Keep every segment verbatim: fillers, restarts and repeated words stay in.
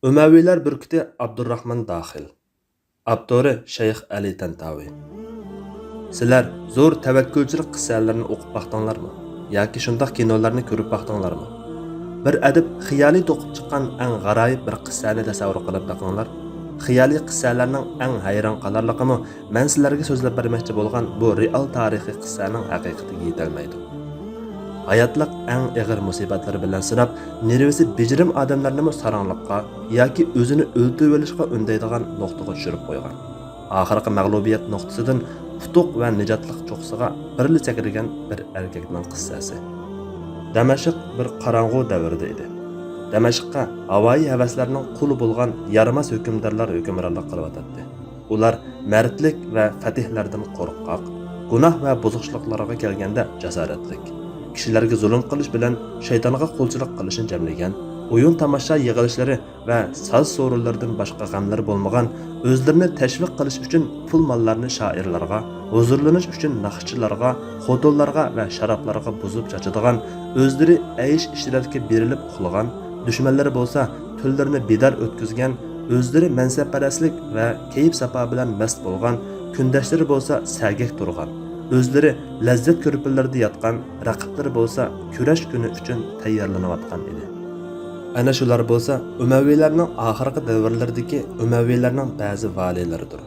ئۆمەۋىيلەر بۈركۈتى ئابدۇرراھمان داخىل. ئاپتورى شەيخ ئەلى تەنتاۋى. سىلەر زور تەۋەككۈلچىلىك قىسسەلىرىنى ئوقۇپ باقتىڭلارمۇ؟ ياكى شۇنداق كىنولارنى كۆرۈپ باقتىڭلارمۇ؟ بىر ئەدىب خىيالىي توقۇپ چىققان ئەڭ غارايىپ بىر قىسسەنى تەسەۋۋۇر قىلىپ بېقىڭلار. خىيالىي قىسسەلەرنىڭ ئەڭ ھەيران قالارلىقىمۇ مەن سىلەرگە سۆزلەپ بەرمەكچى بولغان بۇ رېئال تارىخىي قىسسەنىڭ ھەقىقىتىگە يېتەلمەيدۇ. ھاياتلىق ئەڭ ئېغىر مۇسىبەتلىرى بىلەن سىناپ، نېرۋىسى بېجىرىم ئادەملەرنىمۇ ساراڭلىققا ياكى ئۆزىنى ئۆلتۈرۈۋېلىشقا ئۈندەيدىغان نۇقتىغا چۈشۈرۈپ قويغان. ئاخىرقى مەغلۇبىيەت نۇقتىسىدىن ئۇتۇق ۋە نىجاتلىق چوققىسىغا بىرلا سەكرىگەن بىر ئەركەكنىڭ قىسسەسى. دەمەشق بىر قاراڭغۇ دەۋردە ئىدى. دەمەشققە ھاۋايى ھەۋەسلەرنىڭ قۇلى بولغان يارىماس ھۆكۈمدارلار ھۆكۈمرانلىق قىلىۋاتاتتى. ئۇلار مەردلىك ۋە فەتىھلەردىن قورقاق، گۇناھ ۋە بۇزۇقچىلىقلارغا كەلگەندە جاسارەتلىك، كىشىلەرگە زۇلۇم قىلىش بىلەن شەيتانغا قۇلچىلىق قىلىشنى جەملىگەن، ئويۇن-تاماشا يىغىلىشلىرى ۋە ساز سورۇنلىرىدىن باشقا غەملىرى بولمىغان، ئۆزلىرىنى تەشۋىق قىلىش ئۈچۈن پۇل-ماللارنى شائىرلارغا، ھۇزۇرلىنىش ئۈچۈن ناخشىچىلارغا، خوتۇنلارغا ۋە شارابلارغا بۇزۇپ چاچىدىغان، ئۆزلىرى ئەيش-ئىشرەتكە بېرىلىپ ئۇخلىغان، دۈشمەنلىرى بولسا تۈنلىرىنى بىدار ئۆتكۈزگەن، ئۆزلىرى مەنسەپپەرەسلىك ۋە كەيپ-ساپا بىلەن مەست بولغان، كۈندەشلىرى بولسا سەگەك تۇرغان، ئۆزلىرى لەززەت كۆرپىلىرىدە ياتقان، رەقىبلىرى بولسا كۈرەش كۈنى ئۈچۈن تەييارلىنىۋاتقان ئىدى. ئەنە شۇلار بولسا ئۆمەۋىيلەرنىڭ ئاخىرقى دەۋرلىرىدىكى ئۆمەۋىيلەرنىڭ بەزى ۋالىيلىرىدۇر.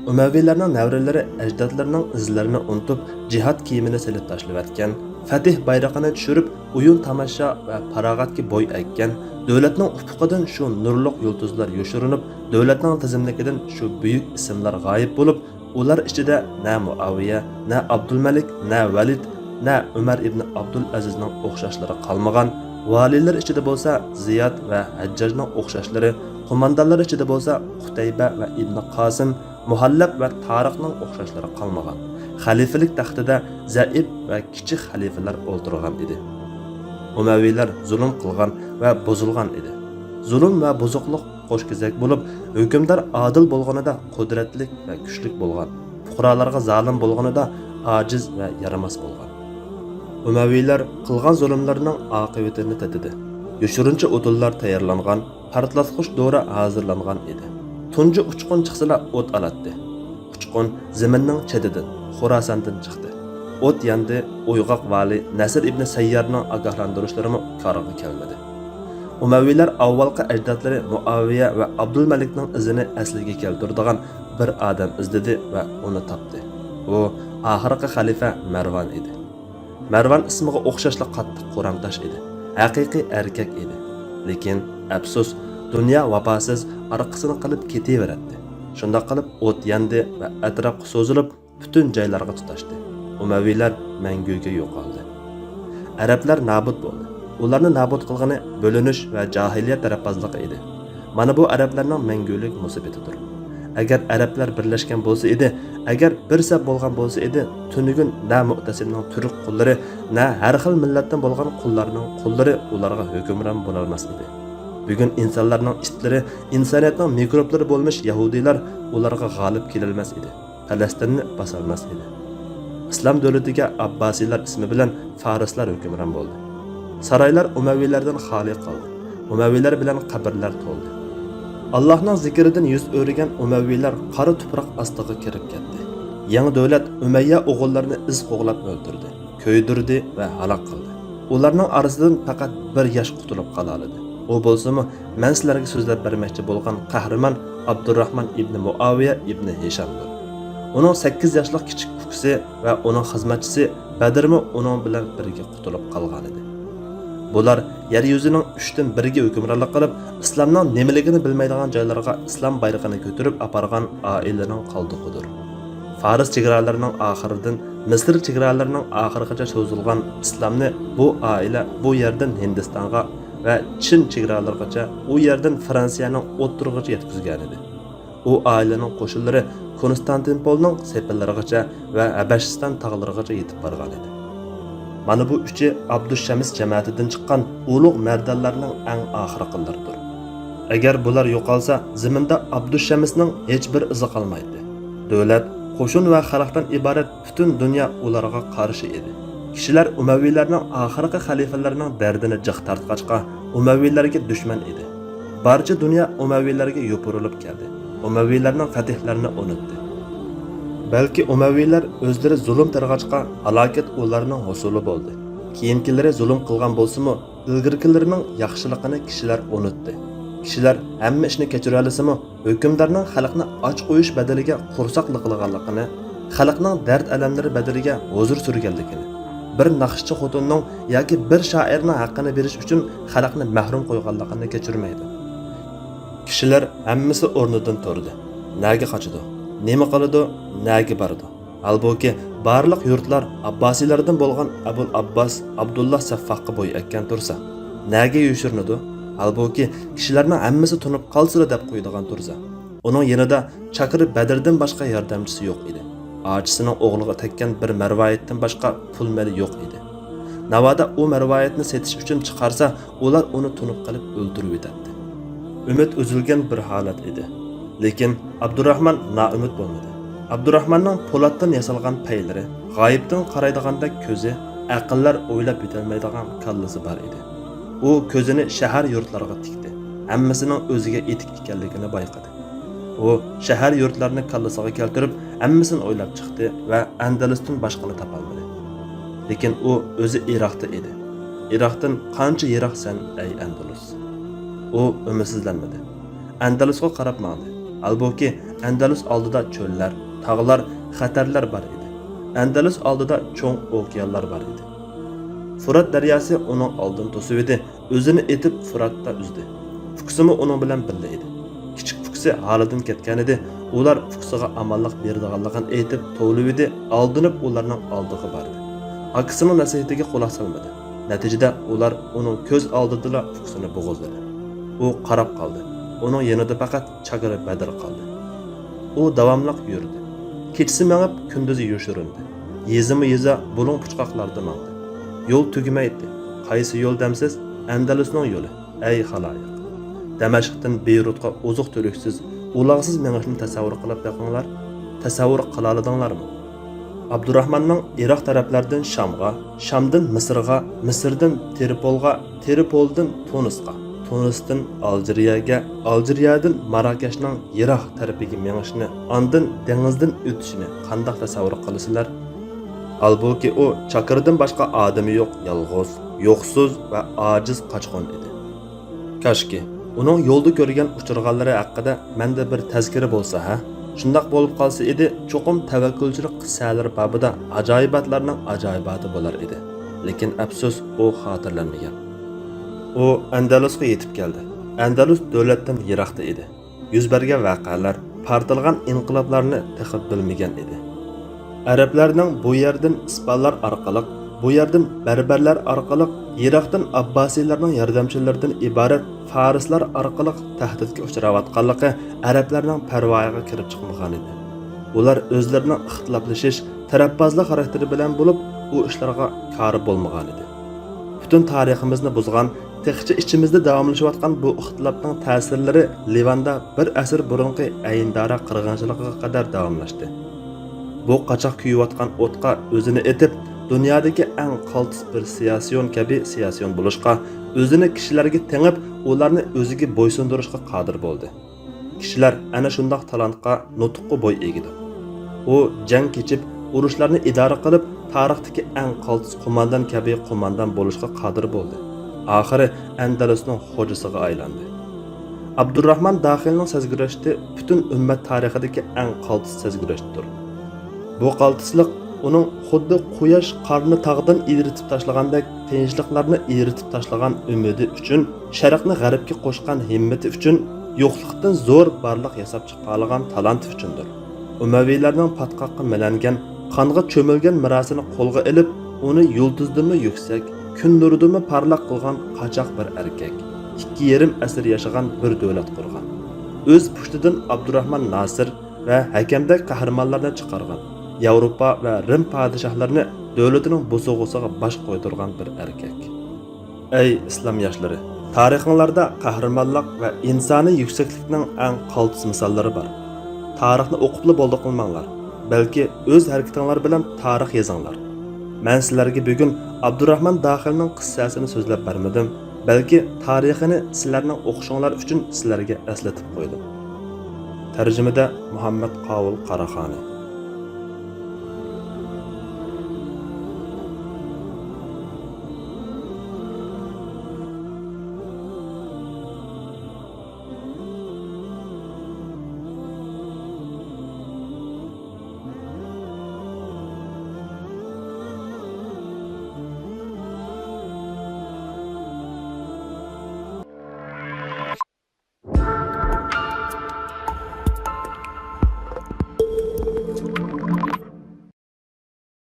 ئۆمەۋىيلەرنىڭ نەۋرىلىرى ئەجدادلىرىنىڭ ئىزلىرىنى ئۇنتۇپ، جىھاد كىيىمىنى سېلىپ تاشلىۋەتكەن، فەتىھ بايرىقىنى چۈشۈرۈپ، ئويۇن-تاماشا ۋە پاراغەتكە بوي ئەگكەن، دۆلەتنىڭ ئۇپۇقىدىن شۇ نۇرلۇق يۇلتۇزلار يوشۇرۇنۇپ، دۆلەتنىڭ تىزىملىكىدىن شۇ بۈيۈك ئىسىملار غايىب بولۇپ، ئۇلار ئىچىدە نە مۇئاۋىيە، نە ئابدۇلمەلىك، نە ۋەلىد، نە ئۆمەر ئىبنى ئابدۇلئەزىزنىڭ ئوخشاشلىرى قالمىغان، ۋالىيلار ئىچىدە بولسا زىياد ۋە ھەججاجنىڭ ئوخشاشلىرى، قوماندانلار ئىچىدە بولسا قۇتەيبە ۋە ئىبنى قاسىم، مۇھەللەپ ۋە تارىقنىڭ ئوخشاشلىرى قالمىغان. خەلىپىلىك تەختىدە زەئىپ ۋە كىچىك خەلىپىلەر ئولتۇرغان ئىدى. ئۇمەۋىيلەر زۇلۇم قىلغان ۋە بۇزۇلغان ئىدى. زۇلۇم ۋە بۇزۇقلۇق قوش كېزەك بولۇپ، ھۆكۈمدار ئادىل بولغىنىدا قۇدرەتلىك ۋە كۈچلۈك بولغان، پۇقرالارغا زالىم بولغىنىدا ئاجىز ۋە يارىماس بولغان. ئۇمەۋىيلەر قىلغان زۇلۇملىرىنىڭ ئاقىۋىتىنى تېتىدى. يوشۇرۇنچە ئوتۇنلار تەييارلانغان، پارتلاتقۇچ دورا ھازىرلانغان ئىدى. تۇنجى ئۇچقۇن چىقسىلا ئوت ئالاتتى. ئۇچقۇن زېمىننىڭ چېتىدىن، خوراساندىن چىقتى. ئوت ياندى، ئويغاق ۋالىي نەسىر ئىبنى سەييارنىڭ ئاگاھلاندۇرۇشلىرىمۇ كارغا كەلمىدى. ئۇمەۋىيلەر ئاۋۋالقى ئەجدادلىرى مۇئاۋىيە ۋە ئابدۇلمەلىكنىڭ ئىزىنى ئەسلىگە كەلتۈرىدىغان بىر ئادەم ئىزدىدى ۋە ئۇنى تاپتى. ئۇ ئاخىرقى خەلىپە مەرۋان ئىدى. مەرۋان ئىسمىغا ئوخشاشلا قاتتىق قورام تاش ئىدى. ھەقىقىي ئەركەك ئىدى. لېكىن، ئەپسۇس، دۇنيا ۋاپاسىز ئارقىسىنى قىلىپ كېتىۋېرەتتى. شۇنداق قىلىپ ئوت ياندى ۋە ئەتراپقا سوزۇلۇپ، پۈتۈن جايلارغا تۇتاشتى. ئۇمەۋىيلەر مەڭگۈگە يوقالدى. ئەرەبلەر نابۇت بولدى. ئۇلارنى نابۇت قىلغىنى بۆلۈنۈش ۋە جاھىلىيەت تەرەپبازلىقى ئىدى. مانا بۇ ئەرەبلەرنىڭ مەڭگۈلۈك مۇسىبىتىدۇر. ئەگەر ئەرەبلەر بىرلەشكەن بولسا ئىدى، ئەگەر بىر سەپ بولغان بولسا ئىدى، تۈنۈگۈن نە مۇئتەسىمنىڭ تۈرك قۇللىرى، نە ھەر خىل مىللەتتىن بولغان قۇللارنىڭ قۇللىرى ئۇلارغا ھۆكۈمران بولالماس ئىدى. بۈگۈن ئىنسانلارنىڭ ئىتلىرى، ئىنسانىيەتنىڭ مىكروبلىرى بولمىش يەھۇدىيلار ئۇلارغا غالىب كېلەلمەس ئىدى. پەلەستىننى باسالماس ئىدى. ئىسلام دۆلىتىگە ئابباسىيلار ئىسمى بىلەن فارسلار ھۆكۈمران بولدى. سارايلار ئۇمەۋىيلەردىن خالىي قالدى. ئۇمەۋىيلەر بىلەن قەبرىلەر تولدى. ئاللاھنىڭ زىكرىدىن يۈز ئۆرۈگەن ئۇمەۋىيلەر قارا تۇپراق ئاستىغا كىرىپ كەتتى. يېڭى دۆلەت ئۈمەييە ئوغۇللىرىنى ئىز قوغلاپ ئۆلتۈردى، كۆيدۈردى ۋە ھالاك قىلدى. ئۇلارنىڭ ئارىسىدىن پەقەت بىر ياش قۇتۇلۇپ قالالىدى. ئۇ بولسىمۇ مەن سىلەرگە سۆزلەپ بەرمەكچى بولغان قەھرىمان ئابدۇرراھمان ئىبنى مۇئاۋىيە ئىبنى ھىشامدۇر. ئۇنىڭ سەككىز ياشلىق كىچىك ئۇكىسى ۋە ئۇنىڭ خىزمەتچىسى بەدرمۇ ئۇنىڭ بىلەن بىرگە قۇتۇلۇپ قالغانىدى. بۇلار يەر يۈزىنىڭ ئۈچتىن بىرىگە ھۆكۈمرانلىق قىلىپ، ئىسلامنىڭ نېمىلىكىنى بىلمەيدىغان جايلارغا ئىسلام بايرىقىنى كۆتۈرۈپ ئاپارغان ئائىلىنىڭ قالدۇقىدۇر. فارس چېگرالىرىنىڭ ئاخىرىدىن مىسىر چېگرالىرىنىڭ ئاخىرىغىچە سوزۇلغان ئىسلامنى بۇ ئائىلە بۇ يەردىن ھىندىستانغا ۋە چىن چېگرالىرىغىچە، ئۇ يەردىن فرانسىيەنىڭ ئوتتۇرىغىچە يەتكۈزگەنىدى. ئۇ ئائىلىنىڭ قوشۇنلىرى كونستانتىنپولنىڭ سېپىللىرىغىچە ۋە ھەبەشىستان تاغلىرىغىچە يېتىپ بارغانىدى. مانا بۇ ئۈچى ئابدۇشەمس جەمەتىدىن چىققان ئۇلۇغ مەردانلارنىڭ ئەڭ ئاخىرقىلىرىدۇر. ئەگەر بۇلار يوقالسا، زېمىندا ئابدۇشەمسنىڭ ھېچبىر ئىزى قالمايتتى. دۆلەت، قوشۇن ۋە خەلقتىن ئىبارەت پۈتۈن دۇنيا ئۇلارغا قارشى ئىدى. كىشىلەر ئۇمەۋىيلەرنىڭ ئاخىرقى خەلىپىلىرىنىڭ دەردىنى جىق تارتقاچقا، ئۇمەۋىيلەرگە دۈشمەن ئىدى. بارچە دۇنيا ئۇمەۋىيلەرگە يوپۇرۇلۇپ كەلدى. ئۇمەۋىيلەرنىڭ فەتھلىرىنى ئۇنتتى. بەلكى ئۇمەۋىيلەر ئۆزلىرى زۇلۇم تېرىغاچقا، ھالاكەت ئۇلارنىڭ ھوسۇلى بولدى. كېيىنكىلىرى زۇلۇم قىلغان بولسىمۇ، ئىلگىرىكىلىرىنىڭ ياخشىلىقىنى كىشىلەر ئۇنتتى. كىشىلەر ھەممە ئىشنى كەچۈرەلىسىمۇ، ھۆكۈمدارنىڭ خەلقنى ئاچ قويۇش بەدىلىگە قورساق لىقلىغانلىقىنى، خەلقنىڭ دەرد-ئەلەملىرى بەدىلىگە ھۇزۇر سۈرگەنلىكىنى، بىر ناخشىچى خوتۇننىڭ ياكى بىر شائىرنىڭ ھەققىنى بېرىش ئۈچۈن خەلقنى مەھرۇم قويغانلىقىنى كەچۈرمەيدۇ. كىشىلەر ھەممىسى ئورنىدىن تۇردى. نەگە قاچىدۇ؟ نېمە قىلىدۇ؟ نەگە بارىدۇ؟ ھالبۇكى، بارلىق يۇرتلار ئابباسىيلەردىن بولغان ئەبۇل ئابباس ئابدۇللا سەففاققا بوي ئەككەن تۇرسا، نەگە يوشۇرۇنىدۇ؟ ھالبۇكى، كىشىلەرنىڭ ھەممىسى تونۇپ قالسىلا دەپ قويىدىغان تۇرسا، ئۇنىڭ يېنىدا چاكىرى بەدىردىن باشقا ياردەمچىسى يوق ئىدى. ئاچىسىنىڭ ئوغلىغا تەگكەن بىر مەرۋايىتتىن باشقا پۇل-مېلى يوق ئىدى. ناۋادا ئۇ مەرۋايىتنى سېتىش ئۈچۈن چىقارسا، ئۇلار ئۇنى تونۇپ قېلىپ ئۆلتۈرۈۋېتەتتى. ئۈمىد ئۈزۈلگەن بىر ھالەت ئىدى. لېكىن ئابدۇراخمان نائۈمىد بولمىدى. ئابدۇراخماننىڭ پولاتتىن ياسالغان پەيلىرى، غايىبتىن قارايدىغاندەك كۆزى، ئەقىللەر ئويلاپ يېتەلمەيدىغان كاللىسى بار ئىدى. ئۇ كۆزىنى شەھەر يۇرتلارغا تىكتى. ھەممىسىنىڭ ئۆزىگە ئېتىك ئىكەنلىكىنى بايقىدى. ئۇ شەھەر يۇرتلارنى كاللىسىغا كەلتۈرۈپ، ھەممىسىنى ئويلاپ چىقتى ۋە ئەندەلۇستىن باشقىنى تاپالمىدى. لېكىن ئۇ ئۆزى ئىراقتا ئىدى. ئىراقتىن قانچە يىراقسەن، ئەي ئەندەلۇس؟ ئۇ ئۈمىدسىزلەنمىدى. ئەندەلۇسقا قاراپ ماڭدى. ھالبۇكى، ئەندەلۇس ئالدىدا چۆللەر، تاغلار، خەتەرلەر بار ئىدى. ئەندەلۇس ئالدىدا چوڭ ئوكيانلار بار ئىدى. فۇرات دەرياسى ئۇنىڭ ئالدىنى توسۇۋىدى، ئۆزىنى ئېتىپ فۇراتتا ئۈزدى. ئۇكىسىمۇ ئۇنىڭ بىلەن بىللە ئىدى. كىچىك ئۇكىسى ھالىدىن كەتكەنىدى، ئۇلار ئۇكىسىغا ئامانلىق بېرىدىغانلىقىنى ئېيتىپ توۋلىۋىدى، ئالدىنىپ ئۇلارنىڭ ئالدىغا باردى. ئاكىسىنىڭ نەسىھىتىگە قۇلاق سالمىدى. نەتىجىدە ئۇلار ئۇنىڭ كۆز ئالدىدىلا ئۇكىسىنى بوغۇزلىدى. ئۇ قاراپ قالدى. ئۇنىڭ يېنىدا پەقەت چاكىرى بەدىر قالدى. ئۇ داۋاملىق يۈردى. كېچىسى مېڭىپ، كۈندۈزى يوشۇرۇندى. يېزىمۇ يېزا، بۇلۇڭ پۇچقاقلاردا ماڭدى. يول تۈگىمەيتتى. قايسى يول دەمسىز؟ ئەندەلۇسنىڭ يولى، ئەي خالايىق! دەمەشقتىن بېيرۇتقا ئوزۇق-تۈلۈكسىز، ئۇلاغسىز مېڭىشنى تەسەۋۋۇر قىلىپ بېقىڭلار. تەسەۋۋۇر قىلالىدىڭلارمۇ؟ ئابدۇراخماننىڭ ئىراق تەرەپلەردىن شامغا، شامدىن مىسىرغا، مىسىردىن تىرپولغا، تىرپولدىن تۇنۇسقا، تۇنۇستىن ئالجىرىيەگە، ئالجىرىيەدىن ماراكەشنىڭ يىراق تەرىپىگە مېڭىشنى، ئاندىن دېڭىزدىن ئۆتۈشىنى قانداق تەسەۋۋۇر قىلىسىلەر؟ ھالبۇكى، ئۇ چاكىرىدىن باشقا ئادىمى يوق، يالغۇز، يوقسۇز ۋە ئاجىز قاچقۇن ئىدى. كاشكى، ئۇنىڭ يولدا كۆرگەن، ئۇچرىغانلىرى ھەققىدە مەندە بىر تەزكىرە بولسا ھە؟ شۇنداق بولۇپ قالسا ئىدى، چوقۇم تەۋەككۈلچىلىك قىسسەلىرى بابىدا ئاجايىباتلارنىڭ ئاجايىباتى بولار ئىدى. لېكىن ئەپسۇس، ئۇ خاتىرىلەنمىگەن. ئۇ ئەندەلۇسقا يېتىپ كەلدى. ئەندەلۇس دۆلەتتىن يىراقتا ئىدى. يۈز بەرگەن ۋەقەلەر، پارتلىغان ئىنقىلابلارنى تېخى بىلمىگەن ئىدى. ئەرەبلەرنىڭ بۇ يەردىن ئىسپانلار ئارقىلىق، بۇ يەردىن بەربەرلەر ئارقىلىق، يىراقتىن ئابباسىيلارنىڭ ياردەمچىلىرىدىن ئىبارەت فارسلار ئارقىلىق تەھدىتكە ئۇچراۋاتقانلىقى ئەرەبلەرنىڭ پەرۋايىغا كىرىپ چىقمىغانىدى. ئۇلار ئۆزلىرىنىڭ ئىختىلاپلىشىش، تەرەپبازلىق خاراكتېرى بىلەن بولۇپ، ئۇ ئىشلارغا كارى بولمىغانىدى. پۈتۈن تارىخىمىزنى بۇزغان، تېخىچە ئىچىمىزدە داۋاملىشىۋاتقان بۇ ئىختىلاپنىڭ تەسىرلىرى لىۋاندا بىر ئەسىر بۇرۇنقى ئەيندارا قىرغىنچىلىقىغا قەدەر داۋاملاشتى. بۇ قاچاق كۆيۈۋاتقان ئوتقا ئۆزىنى ئېتىپ، دۇنيادىكى ئەڭ قالتىس بىر سىياسىيون كەبى سىياسىيون بولۇشقا، ئۆزىنى كىشىلەرگە تېڭىپ، ئۇلارنى ئۆزىگە بويسۇندۇرۇشقا قادىر بولدى. كىشىلەر ئەنە شۇنداق تالانتقا، نۇتۇققا بوي ئېگىدۇ. ئۇ جەڭ كېچىپ، ئۇرۇشلارنى ئىدارە قىلىپ، تارىختىكى ئەڭ قالتىس قوماندان كەبى قوماندان بولۇشقا قادىر بولدى. ئاخىرى ئەندەلۇسنىڭ خوجىسىغا ئايلاندى. ئابدۇرراھمان داخىلنىڭ سەزگۈرۈشى پۈتۈن ئۈممەت تارىخىدىكى ئەڭ قالتىس سەزگۈرۈشتۇر. بۇ قالتىسلىق ئۇنىڭ خۇددى قۇياش قارنى تاغدىن ئېرىتىپ تاشلىغاندەك تىنچلىقلارنى ئېرىتىپ تاشلىغان ئۈمىدى ئۈچۈن، شەرقنى غەربكە قوشقان ھىممىتى ئۈچۈن، يوقلۇقتىن زور بارلىق ياساپ چىقالىغان تالانتى ئۈچۈندۇر. ئۇمەۋىيلەرنىڭ پاتقاققا مىلەنگەن، قانغا چۆمۈلگەن مىراسىنى قولغا ئېلىپ، ئۇنى يۇلتۇزدىنمۇ يۈكسەك، كۈن نۇرىدىنمۇ پارلاق قىلغان قاچاق بىر ئەركەك، ئىككى يېرىم ئەسىر ياشىغان بىر دۆلەت قۇرغان، ئۆز پۇشتىدىن ئابدۇراھمان ناسىر ۋە ھەكەمدەك قەھرىمانلارنى چىقارغان، ياۋروپا ۋە رىم پادىشاھلىرىنى دۆلىتىنىڭ بوسۇغىسىغا باش قويدۇرغان بىر ئەركەك. ئەي ئىسلام ياشلىرى! تارىخىڭلاردا قەھرىمانلىق ۋە ئىنسانىي يۈكسەكلىكنىڭ ئەڭ قالتىس مىساللىرى بار. تارىخنى ئوقۇپلا بولدى قىلماڭلار، بەلكى ئۆز ھەرىكىتىڭلار بىلەن تارىخ يېزىڭلار. مەن سىلەرگە بۈگۈن ئابدۇراھمان داخىلنىڭ قىسسەسىنى سۆزلەپ بەرمىدىم، بەلكى تارىخىنى سىلەرنىڭ ئوقۇشۇڭلار ئۈچۈن سىلەرگە ئەسلىتىپ قويدۇم. تەرجىمىدە مۇھەممەت قاۋۇل قاراخانى.